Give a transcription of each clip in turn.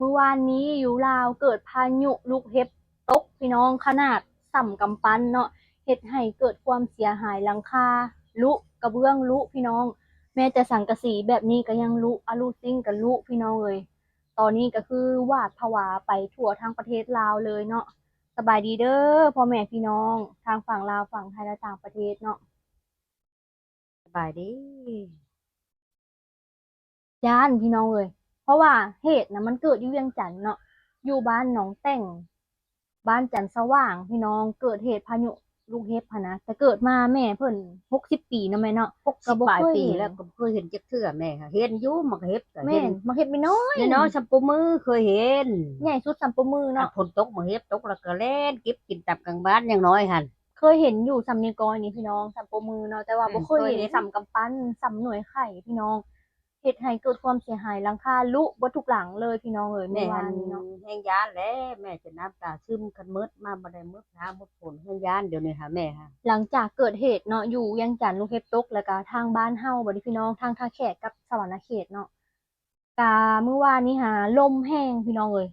ມື້ວານນີ້ຢູ່ລາວເກີດພາຍຸລູກເຫັບຕົກພີ່ນ້ອງ ຂະໜາດສ່ຳກຳປັ່ນເນາະ ເຮັດໃຫ້ເກີດຄວາມເສຍຫາຍ ຫຼັງຄາລຸ ກະເບື້ອງລຸພີ່ນ້ອງ ແມ້ແຕ່ສັງກະສີແບບນີ້ກະຍັງລຸ ອາລູຊິງກະລຸພີ່ນ້ອງເອີຍ. ຕອນນີ້ກະຄືຫວາດຜະວາໄປທົ່ວທັງປະເທດລາວເລີຍເນາະ. ສະບາຍດີເດີພໍ່ແມ່ພີ່ນ້ອງ ທັງຝັ່ງລາວ ຝັ່ງໄທ ແລະ ຕ່າງປະເທດເນາະ. ສະບາຍດີ. ຢ້ານພີ່ນ້ອງເອີຍ ເພາະວ່າເຫດນະມັນເກີດຢູ່ວຽງຈັນເນາະ ຢູ່ບ້ານໜອງແຕ່ງ ບ້ານຈັນສະຫວ່າງພີ່ນ້ອງ ເກີດເຫດພາຍຸລູກເຫັບຫັ້ນນະ. ແຕ່ເກີດມາແມ່ເພິ່ນຫົກສິບປີເນາະແມ່ເນາະ ຫົກສິບປາຍປີແລ້ວ ກະບໍ່ເຄີຍເຫັນຈັກເທື່ອແມ່. ເຫັນຢູ່ໝາກເຫັບ ແມ່ນ ໝາກເຫັບນ້ອຍໆ ນ້ອຍໆ ສ່ຳໂປ້ມືເຄີຍເຫັນ ໃຫຍ່ສຸດສ່ຳໂປ້ມືເນາະ. ຝົນຕົກໝາກເຫັບຕົກແລ້ວກະແລ່ນເກັບກິນຕາມກາງບ້ານ ຢ່າງນ້ອຍຫັ້ນ. ເຄີຍເຫັນຢູ່ສ່ຳນິ້ວກ້ອຍນີ້ພີ່ນ້ອງ ສ່ຳໂປ້ມືເນາະ ແຕ່ວ່າບໍ່ເຄີຍເຫັນສ່ຳກຳປັ່ນ ສ່ຳໜ່ວຍໄຂ່ພີ່ນ້ອງ. ເຮັດໃຫ້ເກີດຄວາມເສຍຫາຍ ຫຼັງຄາລຸເບິດທຸກຫຼັງເລີຍພີ່ນ້ອງເອີຍ ມື້ວານນີ້ເນາະ. ແມ່ຫັ້ນແຮງຢ້ານແຫຼະ ແມ່ຈົນນ້ຳຕາຊຶມ ຄັນມືດມາບໍ່ໄດ້ ມືດຟ້າມືດຝົນ ແຮງຢ້ານດຽວນີ້ຫາແມ່ຫາ. ຫຼັງຈາກເກີດເຫດເນາະ ຢູ່ວຽງຈັນລູກເຫັບຕົກ ແລ້ວກະທາງບ້ານເຮົາບັດນີ້ພີ່ນ້ອງ ທາງທ່າແຂກກັບສະຫວັນນະເຂດເນາະ ກະມື້ວານນີ້ຫາລົມແຮງພີ່ນ້ອງເອີຍ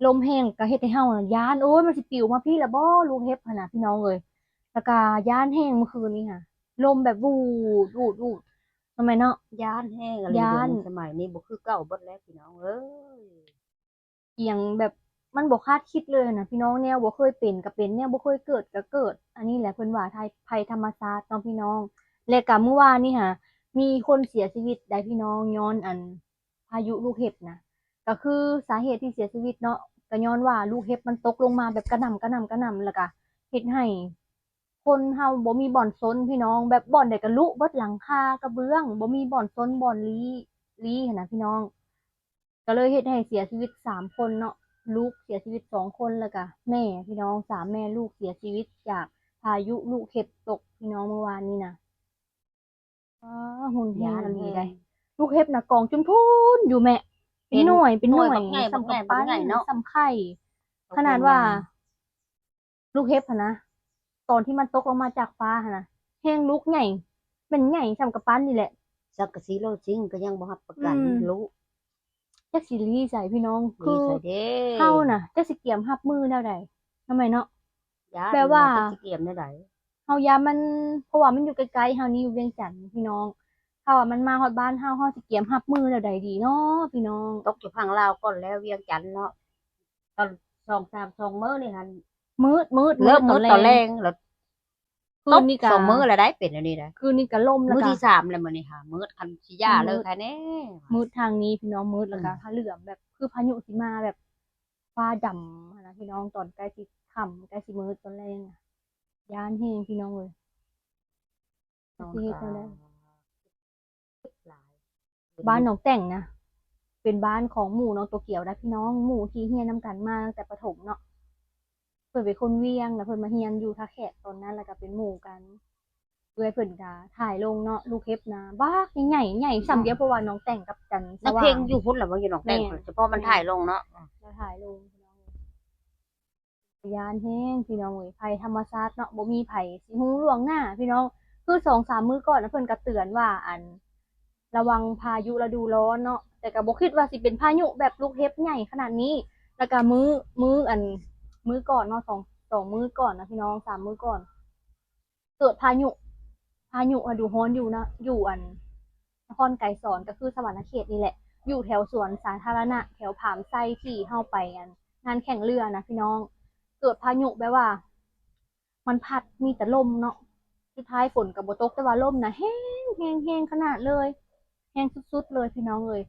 ລົມແຮງກະເຮັດໃຫ້ເຮົານະຢ້ານ ໂອ້ຍ ມັນຊິປິວມາພີ້ລະບໍ່ ລູກເຫັບຫັ້ນນະພີ່ນ້ອງເອີຍ. ແລ້ວກະຢ້ານແຮງມື້ຄືນນີ້ຫາ ລົມແບບວູດໆໆ ເນາະແມ່ເນາະ ຢ້ານແຮງອີ່ຫຼີ. ດຽວນີ້ສະໄໝນີ້ບໍ່ຄືເກົ່າເບິດແລ້ວພີ່ນ້ອງເອີຍ ອີ່ຫຍັງແບບມັນບໍ່ຄາດຄິດເລີຍຫັ້ນນະພີ່ນ້ອງ ແນວບໍ່ເຄີຍເປັນກະເປັນ ແນວບໍ່ເຄີຍເກີດກະເກີດ. ອັນນີ້ແຫຼະເພິ່ນວ່າໄພທຳມະຊາດເນາະພີ່ນ້ອງ. ແລະກະມື້ວານນີ້ຫາ ມີຄົນເສຍຊີວິດໄດ໋ພີ່ນ້ອງ ຍ້ອນອັນ ພາຍຸລູກເຫັບນະ ກະຄືສາເຫດທີ່ເສຍຊີວິດເນາະ ກະຍ້ອນວ່າລູກເຫັບມັນຕົກລົງມາແບບກະໜ່ຳ ກະໜ່ຳ ກະໜ່ຳ ແລ້ວກະເຮັດໃຫ້ຄົນເຮົາບໍ່ມີບ່ອນຊົນພີ່ນ້ອງ ແບບບ່ອນໃດກະລຸເບິດ ຫຼັງຄາ ກະເບື້ອງ ບໍ່ມີບ່ອນຊົນ ບ່ອນລີ້ ລີ້ຫັ້ນນະພີ່ນ້ອງ. ກະເລີຍເຮັດໃຫ້ເສຍຊີວິດສາມຄົນເນາະ ລູກເສຍຊີວິດສອງຄົນ ແລ້ວກະແມ່ພີ່ນ້ອງ ສາມແມ່ລູກເສຍຊີວິດຈາກພາຍຸລູກເຫັບຕົກພີ່ນ້ອງ ມື້ວານນີ້ນະ. ອ້າ ຮຸນແຮງອີ່ຫຼີໃດ໋ ລູກເຫັບນະກອງຈົນພຸ້ນຢູ່ແມ່ ເປັນໜ່ວຍ ເປັນໜ່ວຍ ບັກໃຫຍ່ ສ່ຳກຳປັ່ນ ບັກໃຫຍ່ເນາະ ສ່ຳໄຂ່. ຂະໜາດວ່າລູກເຫັບຫັ້ນນະ ຕອນທີ່ມັນຕົກລົງມາຈາກຟ້າຫັ້ນນະ ແຮງລູກໃຫຍ່ ແມ່ນໃຫຍ່ສ່ຳກຳປັ່ນນີ້ແຫຼະ ສັງກະສີໂລຊິງກະຍັງບໍ່ຮັບປະກັນ ອືມ ລູກ ຈັກຊິລີ້ໃສພີ່ນ້ອງ ຄືເຮົານະ ຈັກຊິກຽມຮັບມືແນວໃດ ເນາະແມ່ເນາະ. ຢ້ານ ແບບວ່າ ເຮົາຢ້ານມັນ ເພາະວ່າມັນຢູ່ໃກ້ໆ ເຮົານີ້ຢູ່ວຽງຈັນພີ່ນ້ອງ ຖ້າວ່າມັນມາຮອດບ້ານເຮົາ ເຮົາຊິກຽມຮັບມືແນວໃດດີເນາະພີ່ນ້ອງ. ຕົກຢູ່ຝັ່ງລາວກ່ອນແລ້ວ ວຽງຈັນເນາະ ຕອນສອງສາມ ສອງມື້ນີ້ຫັ້ນ ມືດ ມືດ ເລີ່ມມືດຕອນແລງ ຕອນແລງແລ້ວ ຄືນນີ້ກະ ຕົກສອງມື້ແລ້ວໄດ໋ ເປັນອັນນີ້ໄດ໋ ຄືນນີ້ກະລົມ ມື້ທີສາມແລ້ວມື້ນີ້ຫາ ມືດ ຄັນຊິຢ່າເລີຍ ຄື ແທ້ແນ່ ມືດທາງນີ້ພີ່ນ້ອງ ມືດ ແລ້ວກະ ອືມ ຟ້າເຫຼືອມ ແບບຄືພາຍຸຊິມາ ແບບຟ້າດຳຫັ້ນນະພີ່ນ້ອງ ຕອນໃກ້ຊິຄ່ຳ ໃກ້ຊິມືດຕອນແລງ. ຢ້ານແຮງພີ່ນ້ອງເອີຍ ຊິເຮັດແນວໃດ ບ້ານໜອງແຕ່ງນະ ເປັນບ້ານຂອງໝູ່ນ້ອງໂຕກຽວໄດ໋ພີ່ນ້ອງ ໝູ່ທີ່ຮຽນນຳກັນມາຕັ້ງແຕ່ປະຖົມເນາະ ເພິ່ນເປັນຄົນວຽງ ແລ້ວເພິ່ນມາຮຽນຢູ່ທ່າແຂກຕອນນັ້ນ ແລ້ວກະເປັນໝູ່ກັນ ເອື້ອຍເພິ່ນກະຖ່າຍລົງເນາະ ລູກເຫັບນະ ບັກໃຫຍ່ ໃຫຍ່ສ່ຳດຽວ ເພາະວ່າໜອງແຕ່ງກັບຈັນສະຫວ່າງ ນ້ອງເພັງຢູ່ພຸ້ນລະບໍ່ ຢູ່ໜອງແຕ່ງ ແມ່ນ ສະເພາະມັນຖ່າຍລົງເນາະ ລາວຖ່າຍລົງ ຢ້ານແຮງພີ່ນ້ອງເອີຍ ໄພທຳມະຊາດເນາະ ບໍ່ມີໃຜຊິຮູ້ລ່ວງໜ້າພີ່ນ້ອງ ຄືສອງສາມມື້ກ່ອນນະ ເພິ່ນກະເຕືອນວ່າ ອັນ ລະວັງພາຍຸລະດູຮ້ອນເນາະ ແຕ່ກະບໍ່ຄິດວ່າຊິເປັນພາຍຸແບບລູກເຫັບໃຫຍ່ຂະໜາດນີ້ ແລ້ວກະມື້ ມື້ ອັນ ມື້ກ່ອນເນາະ ສອງ ສອງມື້ກ່ອນນະພີ່ນ້ອງ ສາມມື້ກ່ອນ ເກີດພາຍຸ ພາຍຸລະດູຮ້ອນຢູ່ນະ ຢູ່ອັນ ນະຄອນໄກສອນ ກະຄືສະຫວັນນະເຂດນີ້ແຫຼະ ຢູ່ແຖວສວນສາທາລະນະ ແຖວຜາມໄຊ ທີ່ເຮົາໄປອັນ ງານແຂ່ງເຮືອນະພີ່ນ້ອງ ເກີດພາຍຸແບບວ່າ ມັນພັດ ມີແຕ່ລົມເນາະ ສຸດທ້າຍຝົນກະບໍ່ຕົກ ແຕ່ວ່າລົມນະແຮງ ແຮງ ແຮງຂະໜາດເລີຍ ແຮງສຸດໆເລີຍພີ່ນ້ອງເອີຍ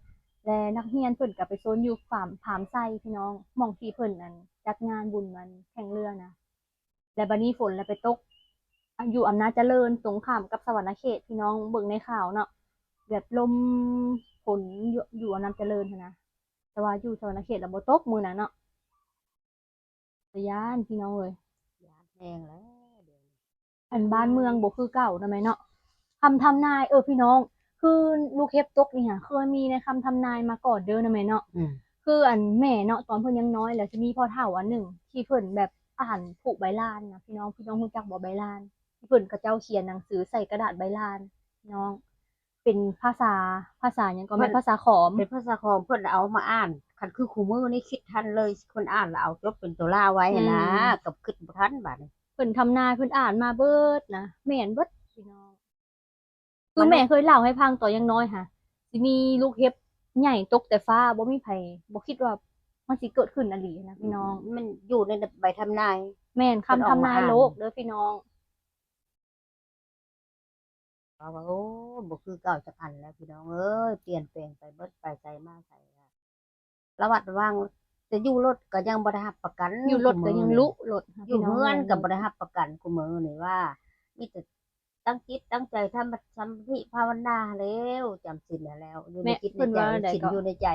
ແລະ ນັກຮຽນເພິ່ນກະໄປຊົນຢູ່ຜາມ ຜາມໄຊພີ່ນ້ອງ ໝ່ອງທີ່ເພິ່ນອັນ ຈັດງານບຸນອັນ ແຂ່ງເຮືອນະ. ແລະບາດນີ້ຝົນລະໄປຕົກ ຢູ່ອຳນາດຈະເລີນ ຕົງຂ້າມກັບສະຫວັນນະເຂດ ພີ່ນ້ອງເບິ່ງໃນຂ່າວເນາະ ແບບລົມ ຝົນຢູ່ ຢູ່ອຳນາດຈະເລີນຫັ້ນນະ ແຕ່ວ່າຢູ່ສະຫວັນນະເຂດລະບໍ່ຕົກມື້ນັ້ນເນາະ ຕາຢ້ານພີ່ນ້ອງເອີຍ ຢ້ານແຮງແລ້ວ ອັນບ້ານເມືອງບໍ່ຄືເກົ່ານະແມ່ເນາະ ຄຳທຳນາຍ ເອີ ພີ່ນ້ອງ ຄືລູກເຫັບຕົກນີ້ຫາ ເຄີຍມີໃນຄຳທຳນາຍມາກ່ອນເດີນະແມ່ເນາະ ອືມ ຄືອັນແມ່ເນາະ ຕອນເພິ່ນຍັງນ້ອຍ ແລ້ວຊິມີພໍ່ເຖົ້າອັນໜຶ່ງ ທີ່ເພິ່ນແບບ ອັນຜູກໃບລານນະພີ່ນ້ອງ ພີ່ນ້ອງຮູ້ຈັກບໍ່ໃບລານ ທີ່ເພິ່ນ ເຂົາເຈົ້າຂຽນໜັງສືໃສ່ກະດາດໃບລານພີ່ນ້ອງ ເປັນພາສາ ພາສາຫຍັງກໍແມ່ນ ເພິ່ນ ພາສາຂອມ ເປັນພາສາຂອມ ເພິ່ນເອົາມາອ່ານ ຄັນຄືຄູ່ມື້ນີ້ຄິດທັນເລີຍ ເພິ່ນອ່ານແລ້ວເອົາຈົດເປັນຕົວລາວໄວ້ຫັ້ນນະ ອືມ ກໍຄິດບໍ່ທັນບາດນີ້. ເພິ່ນທຳນາຍ ເພິ່ນອ່ານມາເບິດນະ ແມ່ນເບິດພີ່ນ້ອງ. ຄືແມ່ເຄີຍເລົ່າໃຫ້ຟັງຕອນຍັງນ້ອຍຫະ ຊິມີລູກເຫັບໃຫຍ່ຕົກແຕ່ຟ້າ ບໍ່ມີໃຜ ບໍ່ຄິດວ່າມັນຊິເກີດຂຶ້ນອີ່ຫຼີນະພີ່ນ້ອງ. ອືມ ມັນຢູ່ໃນໃບທຳນາຍ ແມ່ນ ຄຳທຳນາຍໂລກເດີພີ່ນ້ອງ. ເວົ້າວ່າ ໂອ້ ບໍ່ຄືເກົ່າຈັກອັນແລ້ວພີ່ນ້ອງເອີຍ ປ່ຽນແປງໄປເບິດ ໄປໃສມາໃສ ລະວັດລະວັງ ແຕ່ຢູ່ລົດກໍຍັງບໍ່ໄດ້ຮັບປະກັນ ຢູ່ລົດກໍຍັງລຸລົດ ຢູ່ເຮືອນກໍບໍ່ໄດ້ຮັບປະກັນ ຄູ່ມື້ນີ້ວ່າ ມີແຕ່ຕັ້ງຈິດຕັ້ງໃຈທຳມະ ສະມາທິພາວະນາແລ້ວ ຈຳສິນຫັ້ນແລ້ວ ຢູ່ໃນຈິດໃນໃຈ ສິນຢູ່ໃນໃຈ.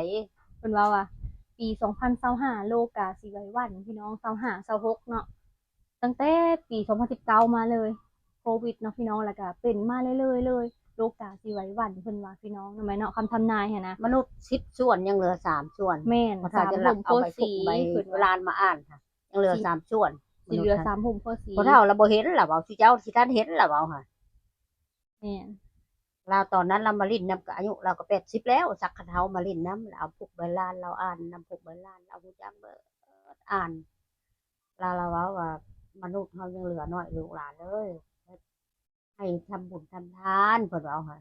ເພິ່ນເວົ້າວ່າ ປີສອງພັນຊາວຫ້າ ໂລກາຊິໄວວັນ ພີ່ນ້ອງ ຊາວຫ້າ ຊາວຫົກເນາະ ຕັ້ງແຕ່ປີສອງພັນສິບເກົ້າມາເລີຍ ໂຄວິດເນາະພີ່ນ້ອງ ແລ້ວກະເປັນມາເລື້ອຍໆເລີຍ ໂລກາຊິໄວວັນ ເພິ່ນວ່າພີ່ນ້ອງ ແມ່ນເນາະ ຄຳທຳນາຍຫັ້ນນະ. ມະນຸດສິບສ່ວນ ຍັງເຫຼືອສາມສ່ວນ ແມ່ນ ພໍ່ເຖົ້າຈະລັກເອົາໃບທຸກໃບລານມາອ່ານ ຍັງເຫຼືອສາມສ່ວນ ຊິເຫຼືອສາມຫຸ້ມພໍສີ ພໍ່ເຖົ້າລະບໍ່ເຫັນລະເວົ້າ ຊິເຈົ້າຊິທັນເຫັນລະເວົ້າຫະ. ແມ່ນ ລາວຕອນນັ້ນລາວມາຫຼິ້ນນຳ ກໍອາຍຸລາວກໍແປດສິບແລ້ວ ສັກຄັນເຮົາມາຫຼິ້ນນຳ ລາວເອົາພວກໃບລານ ລາວອ່ານນຳພວກໃບລານ ລາວຮູ້ຈັກເບິດອ່ານ ລາວ ລາວເວົ້າວ່າ ມະນຸດເຮົາຍັງເຫຼືອໜ້ອຍ ລູກຫຼານເອີຍ ໃຫ້ທຳບຸນທຳທານ ເພິ່ນເວົ້າຫັ້ນ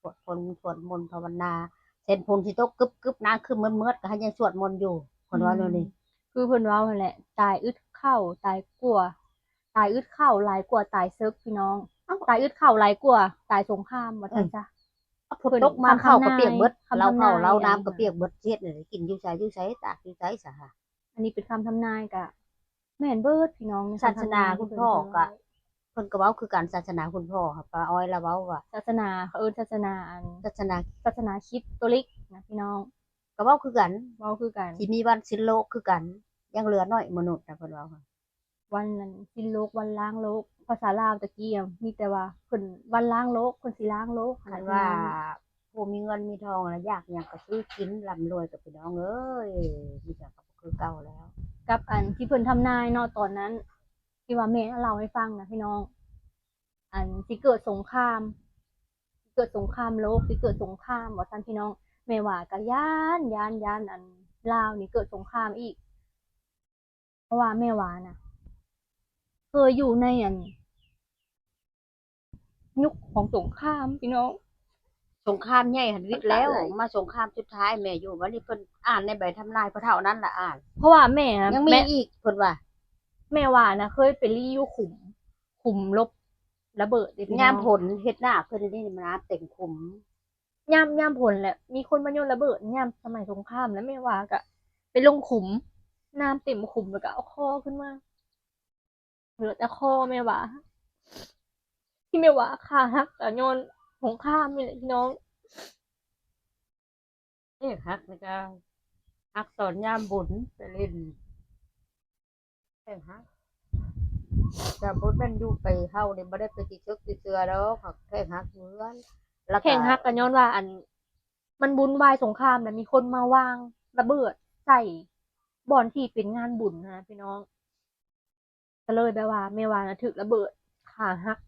ສວດມົນ ສວດມົນພາວະນາ ເຊັ່ນຝົນຊິຕົກກຶບໆ ນ້ຳຂຶ້ນເມືອດໆ ກໍໃຫ້ຍັງສວດມົນຢູ່ ເພິ່ນເວົ້າແນວນີ້. ອືມ ຄືເພິ່ນເວົ້າຫັ້ນແຫຼະ ຕາຍອຶດເຂົ້າ ຕາຍກວ່າ ຕາຍອຶດເຂົ້າຫຼາຍກວ່າຕາຍເສິກ ພີ່ນ້ອງ. ເອົ້າ ຕາຍອຶດເຂົ້າຫຼາຍກວ່າຕາຍສົງຄາມ ວ່າຊັ້ນຊະ. ເອີ ຝົນຕົກມາເຂົ້າກໍປຽກເບິດ ເຫຼົ້າເຂົ້າເຫຼົ້ານ້ຳກໍປຽກເບິດ ຊິເຮັດແນວໃດ ກິນຢູ່ໃສ ຢູ່ໃສ ຕາກຢູ່ໃສຊະຫະ. ອັນນີ້ເປັນຄຳທຳນາຍ ກະແມ່ນເບິດພີ່ນ້ອງ. ສາສະໜາຄຸນພໍ່ກະ ເພິ່ນກໍເວົ້າຄືກັນ ສາສະໜາຄຸນພໍ່ ປ້າອ້ອຍລາວເວົ້າວ່າ ສາສະໜາ ເຂົາເອີ້ນສາສະໜາອັນ ສາສະໜາ ສາສະໜາຄຣິສໂຕລິກນະພີ່ນ້ອງ ກໍເວົ້າຄືກັນ ເວົ້າຄືກັນ ຊິມີວັນສິ້ນໂລກຄືກັນ ຍັງເຫຼືອໜ້ອຍມະນຸດນະ ເພິ່ນເວົ້າ ວັນນັ້ນສິ້ນໂລກ ວັນລ້າງໂລກ ພາສາລາວຕະກີ້ມີແຕ່ວ່າເພິ່ນວັນລ້າງໂລກ ເພິ່ນຊິລ້າງໂລກ. ຄັນວ່າຜູ້ມີເງິນມີທອງລະຢາກຫຍັງກໍຊື້ກິນ ລ່ຳລວຍກັບພີ່ນ້ອງເອີຍ ມີຫຍັງກໍບໍ່ຄືເກົ່າແລ້ວ. ກັບອັນທີ່ເພິ່ນທຳນາຍເນາະ ຕອນນັ້ນທີ່ວ່າແມ່ເລົ່າໃຫ້ຟັງນະພີ່ນ້ອງ ອັນຊິເກີດສົງຄາມ ຊິເກີດສົງຄາມໂລກ ຊິເກີດສົງຄາມວ່າຊັ້ນພີ່ນ້ອງ. ແມ່ຫວາກໍຢ້ານ ຢ້ານ ຢ້ານອັນລາວນີ້ເກີດສົງຄາມອີກ ເພາະວ່າແມ່ຫວານະ ເຄີຍຢູ່ໃນອັນ ຍຸກຂອງສົງຄາມພີ່ນ້ອງ ສົງຄາມໃຫຍ່ຫັ້ນວິດແລ້ວ ມາສົງຄາມສຸດທ້າຍແມ່ຢູ່ ບັດນີ້ເພິ່ນອ່ານໃນໃບທຳນາຍພໍ່ເຖົ້ານັ້ນລະອ່ານ ເພາະວ່າແມ່ ຍັງມີອີກເພິ່ນວ່າ ແມ່ຫວານະເຄີຍໄປລີ້ຢູ່ຂຸມ ຂຸມຫຼົບລະເບີດເດ້ພີ່ນ້ອງ ຍາມຝົນເຮັດນາເພິ່ນນີ້ ນ້ຳເຕັມຂຸມ. ຍາມ ຍາມຝົນແຫຼະ ມີຄົນມາໂຍນລະເບີດ ຍາມສະໄໝສົງຄາມ ແລ້ວແມ່ຫວາກະໄປລົງຂຸມ ນ້ຳເຕັມຂຸມ ແລ້ວກະເອົາຄໍຂຶ້ນມາ ເຫຼືອແຕ່ຄໍແມ່ຫວາ ທີ່ແມ່ຫວາຂາຫັກກະຍ້ອນສົງຄາມນີ້ແຫຼະພີ່ນ້ອງ. ແຂ້ງຫັກນີ້ກະຫັກຕອນຍາມບຸນໄປຫຼິ້ນ ແຂ້ງຫັກ ກະບໍ່ແມ່ນຢູ່ໄປເຮົານີ້ບໍ່ໄດ້ໄປຕິດເສິກຕິດເສືອດອກ ແຂ້ງຫັກຢູ່ເຮືອນ ແລ້ວກະ ແຂ້ງຫັກກະຍ້ອນວ່າ ອັນ ມັນວຸ່ນວາຍສົງຄາມ ແລ້ວມີຄົນມາວາງລະເບີດໃສ່ບ່ອນທີ່ເປັນງານບຸນຫັ້ນນະພີ່ນ້ອງ ກະເລີຍແບບວ່າແມ່ຫວານະຖືກລະເບີດຂາຫັກ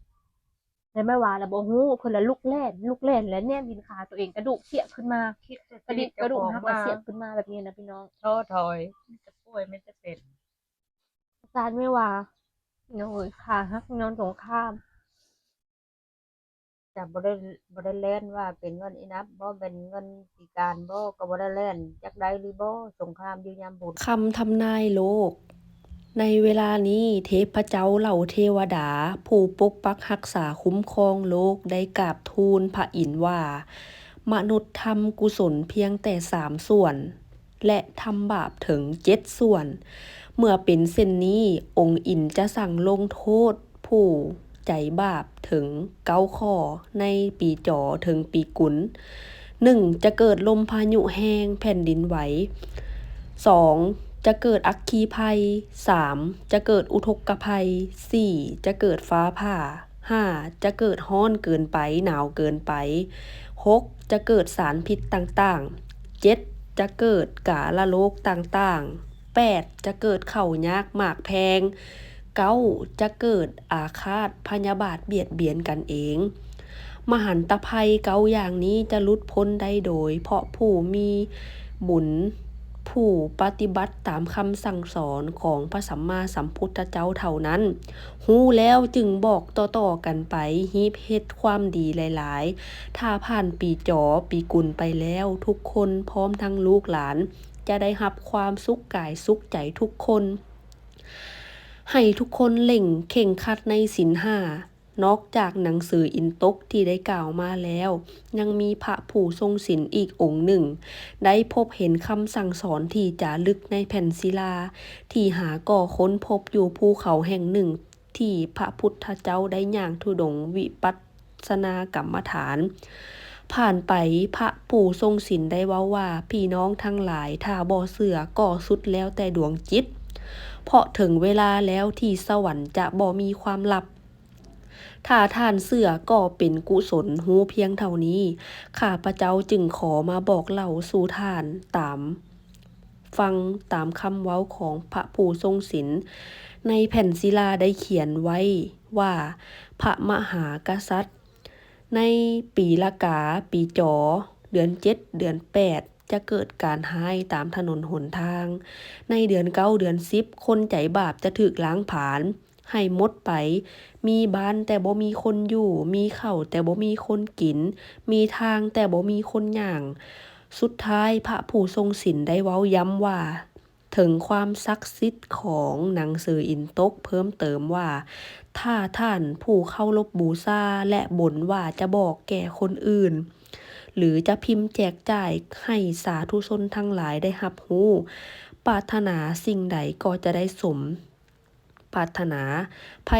ແລ້ວແມ່ຫວານະບໍ່ຮູ້ ເພິ່ນລະລຸກແລ່ນ ລຸກແລ່ນ ແລ້ວແນມເຫັນຂາຕົວເອງ ກະດູກສຽກຂຶ້ນມາ ກະດິກກະດູກຫັກ ແລ້ວສຽກຂຶ້ນມາແບບນີ້ນະພີ່ນ້ອງ ທໍ້ຖອຍ ມີແຕ່ປ່ວຍ ມີແຕ່ເປັນ ສງສານແມ່ຫວາ ໂອ້ຍ ຂາຫັກຍ້ອນສົງຄາມ. ຈະບໍ່ໄດ້ ບໍ່ໄດ້ແລ່ນວ່າເປັນເງິນອີນັບບໍ່ ແມ່ນເງິນພິການບໍ່ ກໍບໍ່ໄດ້ແລ່ນ ຈັກໄດ້ຫຼືບໍ່ ສົງຄາມຢູ່ຍາມບຸນ. ຄຳທຳນາຍໂລກ. ໃນເວລານີ້ ເທບພະເຈົ້າເຫຼົ່າເທວະດາ ຜູ້ປົກປັກຮັກສາຄຸ້ມຄອງໂລກ ໄດ້ກາບທູນພະອິນວ່າ ມະນຸດທຳກຸສົນພຽງແຕ່ສາມສ່ວນ ແລະ ທຳບາບເຖິງເຈັດສ່ວນ. ເມື່ອເປັນເຊັ່ນນີ້, ອົງອິນຈະສັ່ງລົງໂທດຜູ້ໃຈບາບເຖິງເກົ້າຂໍ້ໃນປີຈໍເຖິງປີກຸນ. ໜຶ່ງ ຈະເກີດລົມພາຍຸແຮງ, ແຜ່ນດິນໄຫວ. ສອງ ຈະເກີດອັກຄີໄພ. ສາມ ຈະເກີດອຸທົກກະໄພ. ສີ່ ຈະເກີດຟ້າຜ່າ. ຫ້າ ຈະເກີດຮ້ອນເກີນໄປ, ໜາວເກີນໄປ. ຫົກ ຈະເກີດສານພິດຕ່າງໆ. ເຈັດ ຈະເກີດກາລະໂລກຕ່າງໆ. ແປດ ຈະເກີດເຂົ້າຍາກໝາກແພງ. ເກົ້າ ຈະເກີດອາຄາດພະຍາບາດບຽດບຽນກັນເອງ. ມະຫັນຕະໄພເກົ້າຢ່າງນີ້ຈະຫຼຸດພົ້ນໄດ້ໂດຍເພາະຜູ້ມີບຸນ ຜູ້ປະຕິບັດຕາມຄຳສັ່ງສອນຂອງພະສຳມາສຳພຸດທະເຈົ້າເທົ່ານັ້ນ. ຮູ້ແລ້ວຈຶ່ງບອກຕໍ່ໆກັນໄປ, ຮີບເຮັດຄວາມດີຫຼາຍໆ. ຖ້າຜ່ານປີຈໍ ປີກຸນໄປແລ້ວ, ທຸກຄົນພ້ອມທັງລູກຫຼານ ຈະໄດ້ຮັບຄວາມສຸກກາຍສຸກໃຈທຸກຄົນ. ໃຫ້ທຸກຄົນເລັ່ງເຄັ່ງຄັດໃນສິນຫ້າ. ນອກຈາກໜັງສືອິນຕົກທີ່ໄດ້ກ່າວມາແລ້ວ, ຍັງມີພະຜູ້ຊົງສິນອີກອົງໜຶ່ງ ໄດ້ພົບເຫັນຄຳສັ່ງສອນທີ່ຈາລຶກໃນແຜ່ນສິລາ ທີ່ຫາກໍຄົ້ນພົບຢູ່ພູເຂົາແຫ່ງໜຶ່ງ ທີ່ພະພຸດທະເຈົ້າໄດ້ຍ່າງທຸດົງວິປັດສະນາກຳມະຖານ. ຜ່ານໄປ, ພະຜູ້ຊົງສິນໄດ້ເວົ້າວ່າ, ພີ່ນ້ອງທັງຫຼາຍ, ຖ້າບໍ່ເຊື່ອກໍສຸດແລ້ວແຕ່ດວງຈິດ, ເພາະເຖິງເວລາແລ້ວທີ່ສະຫວັນຈະບໍ່ມີຄວາມລັບ. ຖ້າທ່ານເຊື່ອກໍເປັນກຸສົນ, ຮູ້ພຽງເທົ່ານີ້, ຂ້າພະເຈົ້າຈຶ່ງຂໍມາບອກເລົ່າສູ່ທ່ານຕາມ ຟັງຕາມຄຳເວົ້າຂອງພະຜູ້ຊົງສິນ. ໃນແຜ່ນສິລາໄດ້ຂຽນໄວ້ວ່າ ພະມະຫາກະສັດ ໃນປີລະກາ, ປີຈໍ, ເດືອນເຈັດ, ເດືອນແປດ ຈະເກີດການຮ້າຍຕາມຖະໜົນຫົນທາງ. ໃນເດືອນເກົ້າ, ເດືອນສິບ ຄົນໃຈບາບຈະຖືກລ້າງຜານ. ໃຫ້ໝົດໄປ, ມີບ້ານແຕ່ບໍ່ມີຄົນຢູ່, ມີເຂົ້າແຕ່ບໍ່ມີຄົນກິນ, ມີທາງແຕ່ບໍ່ມີຄົນຍ່າງ. ສຸດທ້າຍພະຜູ້ຊົງສິນໄດ້ເວົ້າຢ້ຳວ່າ ເຖິງຄວາມສັກສິດຂອງໜັງສືອິນຕົກເພີ່ມເຕີມວ່າ ຖ້າທ່ານຜູ້ເຄົາລົບບູຊາ ແລະ ບົນວ່າຈະບອກແກ່ຄົນອື່ນ ຫຼື ຈະພິມແຈກຈ່າຍໃຫ້ສາທຸຊົນທັງຫຼາຍໄດ້ຮັບຮູ້, ປາດຖະໜາສິ່ງໃດກໍຈະໄດ້ສົມ ປາດຖະໜາ, ໄພ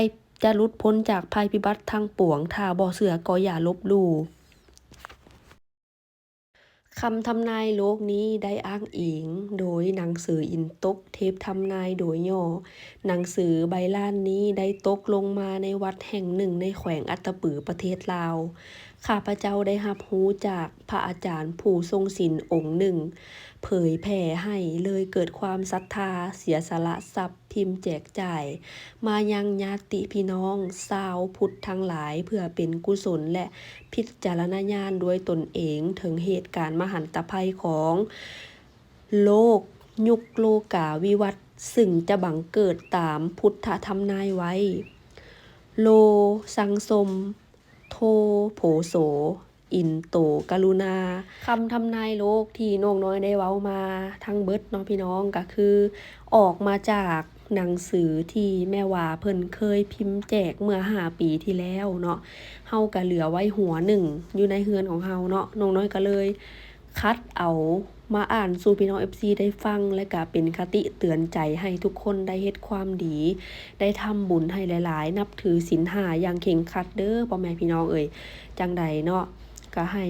ຈະຫຼຸດພົ້ນຈາກໄພພິບັດທັງປວງ, ຖ້າບໍ່ເຊື່ອກໍຢ່າລົບຫຼູ່. ຄຳທຳນາຍໂລກນີ້ໄດ້ອ້າງອີງໂດຍໜັງສືອິນຕົກເທບທຳນາຍໂດຍຫຍໍ້. ໜັງສືໃບລ້ານນີ້ໄດ້ຕົກລົງມາໃນວັດແຫ່ງໜຶ່ງໃນແຂວງອັດຕະປື ປະເທດລາວ. ຂ້າພະເຈົ້າໄດ້ຮັບຮູ້ຈາກພະອາຈານຜູ້ຊົງສິນອົງໜຶ່ງເຜີຍແຜ່ໃຫ້, ເລີຍເກີດຄວາມສັດທາ, ເສຍສະຫຼະຊັບ, ພິມແຈກຈ່າຍມາຍັງຍາດຕິພີ່ນ້ອງຊາວພຸດທັງຫຼາຍ ເພື່ອເປັນກຸສົນ ແລະ ພິຈາລະນາຍານດ້ວຍຕົນເອງເຖິງເຫດການມະຫັນຕະໄພຂອງໂລກຍຸກໂລກາວິວັດ ຊຶ່ງຈະບັງເກີດຕາມພຸດທະທຳນາຍໄວ້. ໂລສັງສົມ ໂທໂພໂສ ອິນໂຕກະລຸນາ. ຄຳທຳນາຍໂລກທີ່ນ້ອງນ້ອຍໄດ້ເວົ້າມາທັງເບິດເນາະພີ່ນ້ອງ ກະຄືອອກມາຈາກໜັງສືທີ່ແມ່ຫວາເພິ່ນເຄີຍພິມແຈກເມື່ອຫ້າປີທີ່ແລ້ວເນາະ. ເຮົາກະເຫຼືອໄວ້ຫົວໜຶ່ງຢູ່ໃນເຮືອນຂອງເຮົາເນາະ, ນ້ອງນ້ອຍກະເລີຍ ຄັດເອົາມາອ່ານສູ່ພີ່ນ້ອງເອັຟຊີໄດ້ຟັງ ແລະກະເປັນຄະຕິເຕືອນໃຈໃຫ້ທຸກຄົນໄດ້ເຮັດຄວາມດີ, ໄດ້ທຳບຸນໃຫ້ຫຼາຍໆ, ນັບຖືສິນຫ້າຢ່າງເຄັ່ງຄັດເດີ້ພໍ່ແມ່ພີ່ນ້ອງເອີຍ. ຈັ່ງໃດເນາະ ກະໃຫ້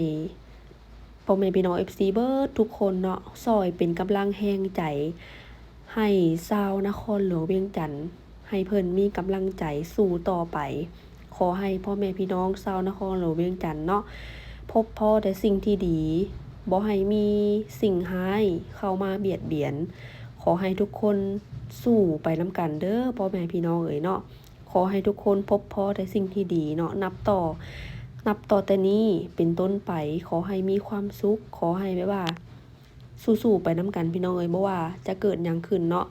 ພໍ່ແມ່ພີ່ນ້ອງເອັຟຊີເບິດທຸກຄົນເນາະ ຊ່ອຍເປັນກຳລັງແຮງໃຈໃຫ້ຊາວນະຄອນຫຼວງວຽງຈັນ ໃຫ້ເພິ່ນມີກຳລັງໃຈສູ້ຕໍ່ໄປ. ຂໍໃຫ້ພໍ່ແມ່ພີ່ນ້ອງຊາວນະຄອນຫຼວງວຽງຈັນເນາະ ພົບພໍ້ແຕ່ສິ່ງທີ່ດີ, ບໍ່ໃຫ້ມີສິ່ງຮ້າຍເຂົ້າມາບຽດບຽນ. ຂໍໃຫ້ທຸກຄົນສູ້ໄປນຳກັນເດີ້ພໍ່ແມ່ພີ່ນ້ອງເອີຍເນາະ. ຂໍໃຫ້ທຸກຄົນພົບພໍ້ແຕ່ສິ່ງທີ່ດີເນາະ. ນັບຕໍ່, ນັບຕໍ່ແຕ່ນີ້ເປັນຕົ້ນໄປ ຂໍໃຫ້ມີຄວາມສຸກ, ຂໍໃຫ້ແບບວ່າ ສູ້ໆໄປນຳກັນພີ່ນ້ອງເອີຍ, ບໍ່ວ່າຈະເກີດຫຍັງຂຶ້ນເນາະ,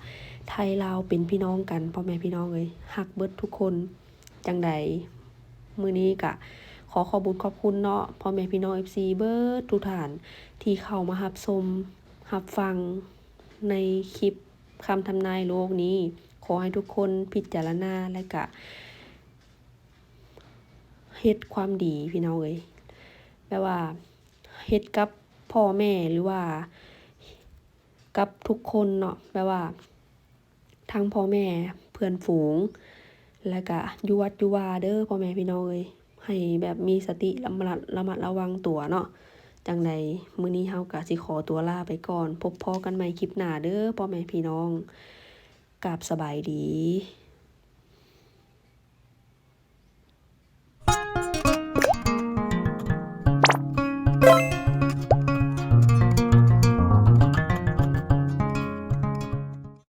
ໄທລາວເປັນພີ່ນ້ອງກັນ ພໍ່ແມ່ພີ່ນ້ອງເອີຍ, ຮັກເບິດທຸກຄົນ. ຈັ່ງໃດ ມື້ນີ້ກະຂໍຂອບບຸນຂອບຄຸນເນາະ ພໍ່ແມ່ພີ່ນ້ອງເອັຟຊີເບິດທຸກທ່ານ ທີ່ເຂົ້າມາຮັບຊົມຮັບຟັງໃນຄລິບຄຳທຳນາຍໂລກນີ້. ຂໍໃຫ້ທຸກຄົນພິຈາລະນາ ແລະກະເຮັດຄວາມດີພີ່ນ້ອງເອີຍ, ແບບວ່າ ເຮັດກັບພໍ່ແມ່ ຫຼືວ່າກັບທຸກຄົນເນາະ, ແບບວ່າທັງພໍ່ແມ່ ເພື່ອນຝູງ ແລະກະຢູ່ວັດຢູ່ວາເດີ້ ພໍ່ແມ່ພີ່ນ້ອງເອີຍ, ໃຫ້ແບບມີສະຕິ ລະມັດ ລະມັດລະວັງຕົວເນາະ. ຈັ່ງໃດ ມື້ນີ້ເຮົາກະຊິຂໍຕົວລາໄປກ່ອນ, ພົບພໍ້ກັນໃໝ່ຄລິບໜ້າເດີ້ ພໍ່ແມ່ພີ່ນ້ອງ. ກາບສະບາຍດີ.